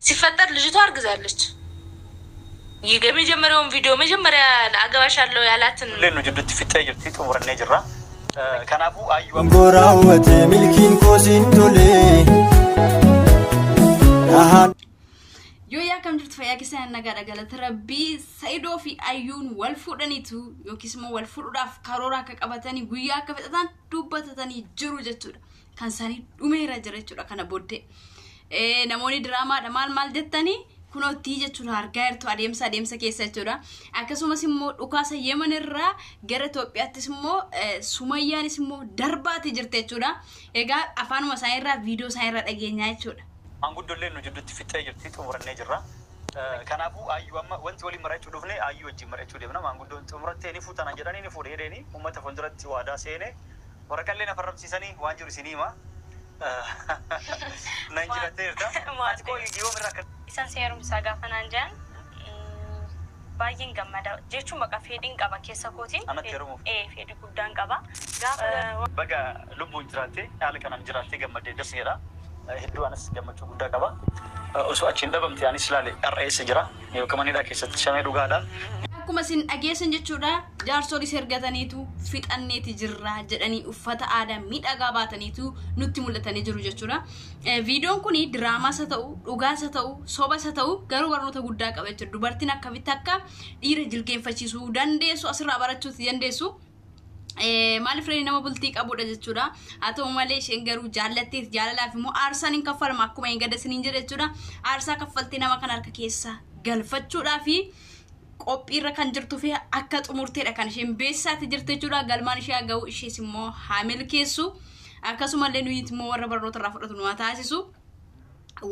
ሲፈጠር ልጅቷ አርግዛለች። የመጀመሪያውን ቪዲዮ መጀመሪያ አገባሻለሁ ያላትን Illee nu jidduutti fixxee jirti, xumurannee jirra. Kanaafuu ayyuu Goraawwate milkiin koosiin tole. Dhahaan Yoo yaa kam jirtu, fayyaa keessan, nagaadha, galata Rabbii. Sa'idoo fi Ayyuun wal fuudhaniitu yookiis immoo wal fuudhuudhaaf karoora akka qabatanii guyyaa akka fixatan dubbatatanii jiru jechuudha. Kan isaanii dhumeera jira jechuudha kana booddee. Namoonni diraamaadha maal maal jettanii, kunootti jechuudha, argaa jirtu adeemsa adeemsa keessa jechuudha. Akkasumas immoo dhukaasa Yemen irraa gara Itoophiyaattis immoo Sumayyaanis immoo darbaati jirti jechuudha. Egaa afaanuma isaaniirraa, viidiyoo isaaniirraa dhageenyaa jechuudha. Maanguddoollee nu jidduutti fixxee jirti, xumurannee jirra. Kanaafuu ayyuu amma wanti waliin mari'achuu dhufne, ayyuu wajjin mari'achuu deemna. Maanguddoon xumurattee ni fuutana jedhanii, ni fuudhe jedheeni uummata fuulduratti waadaa seene, waraqallee na farramsiisanii waan jiru isinii hima. Na injifatteerta. Ati koo yoom irraa akka Isan seerumsaa gaafa naan jedhan baay'een gammada jechuun baqa fedhiin qaba keessa kootiin. Anatti heerumuuf? Ee, fedhii guddaan qaba. Gaafa Baga lubbuun jiraattee, haala kanaan jiraattee gammaddee darseera. Hedduu anas gammachuu guddaa qaba. Osoo achiin dhabamte anis ilaale har'a eessa jira? Yookaan manidhaa keessatti shamee dhugaadha. Akkuma isin dhageessan jechuudha, jaarsolis ergataniitu fixanneeti jirra jedhanii uffata aadaa miidhagaa baataniitu nutti mul'atanii jiru jechuudha. Viidiyoon kun diraamaas haa ta'u, dhugaas haa ta'u, sobas haa ta'u, garuu barnoota guddaa qaba jechuudha. Dubartiin akkamitti akka dhiira jilgeenfachiisuu dandeessu asirraa barachuuti dandeessu. Maaliif reeni nama bultii qabudha jechuudha. Haa ta'u malee isheen garuu jaallatteet, jaalalaaf immoo aarsaan hin kaffalama akkuma hin gadda isiniin jedhe jechuudha. Aarsaa kaffaltee nama kana harka keessa galfachuudhaa fi qophiirra kan jirtuu fi akka xumurteedha kan isheen beeksisaatti jirtu jechuudha. Galmaan ishee haa ga'u, ishees immoo haa milkeessu. Akkasumallee nuyi immoo warra barnoota irraa fudhatu nu haa taasisu.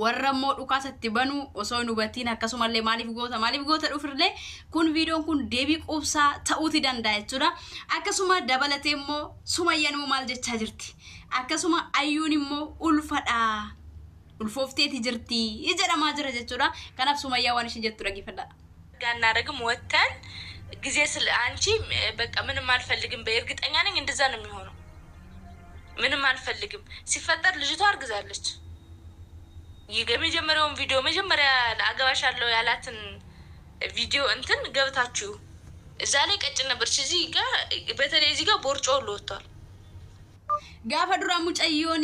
Warra immoo dhukaasatti banu osoo hin hubatiin, akkasumallee maaliif goota, maaliif goota dhufirlee, kun viidiyoon kun deebii quubsaa ta'uuti danda'a jechuudha. Akkasuma dabalatee immoo Sumayyaan immoo maal jechaa jirti? Akkasuma Ayyuun immoo ulfadha. Ulfoofteeti jirti jedhamaa jira jechuudha. Kanaaf Sumayyaa waan ishee jettu dhaggeeffadha. አናደርግም ወተን ጊዜ ስለ አንቺ በቃ ምንም አልፈልግም በይ። እርግጠኛ ነኝ እንደዛ ነው የሚሆነው። ምንም አልፈልግም ሲፈጠር ልጅቷ አርግዛለች። የመጀመሪያውን ቪዲዮ መጀመሪያ አገባሻለሁ ያላትን ቪዲዮ እንትን ገብታችሁ እዛ ላይ ቀጭን ነበረች። እዚህ ጋር በተለይ እዚህ ጋር ቦርጮ ሁሉ ወጥቷል። Gaafa duraa mucayyoon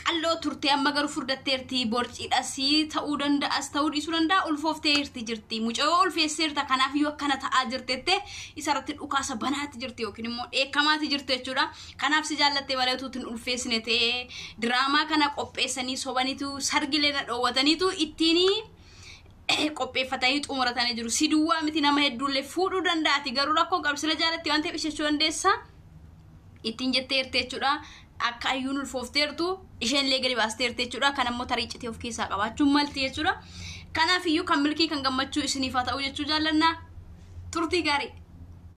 qalloo turte, amma garuu furdatteerti, borciidhas ta'uu danda'as ta'uu dhiisuu danda'a, ulfoofteerti jirti, mucayyoo ulfeesseerta, kanaaf iyyuu akkana ta'aa jirtette isarratti dhukaasa banaatti jirti yookiin immoo dheekkamaatti jirti jechuudha. Kanaaf si jaallattee malee utuu hin ulfeessine ta'ee diraamaa kana qopheessanii sobaniitu sargilee na dhoowwataniitu ittiin qopheeffatanii xumuratanii jiru. Si duwwaa miti, nama hedduullee fuudhuu danda'ati, garuu rakkoo qabsila jaalatti waan ta'eef ishechuu dandeessa. Ittiin jetteerte jechuudha. Akka Ayyuun ulfoofteertu isheen illee gadi baasteerte jechuudha. Kan ammoo tarii citee of keessaa qabaachuun malti jechuudha. Kanaaf iyyuu kan milkii kan gammachuu isiniif haa ta'u jechuu jaallanna. Turtii gaarii.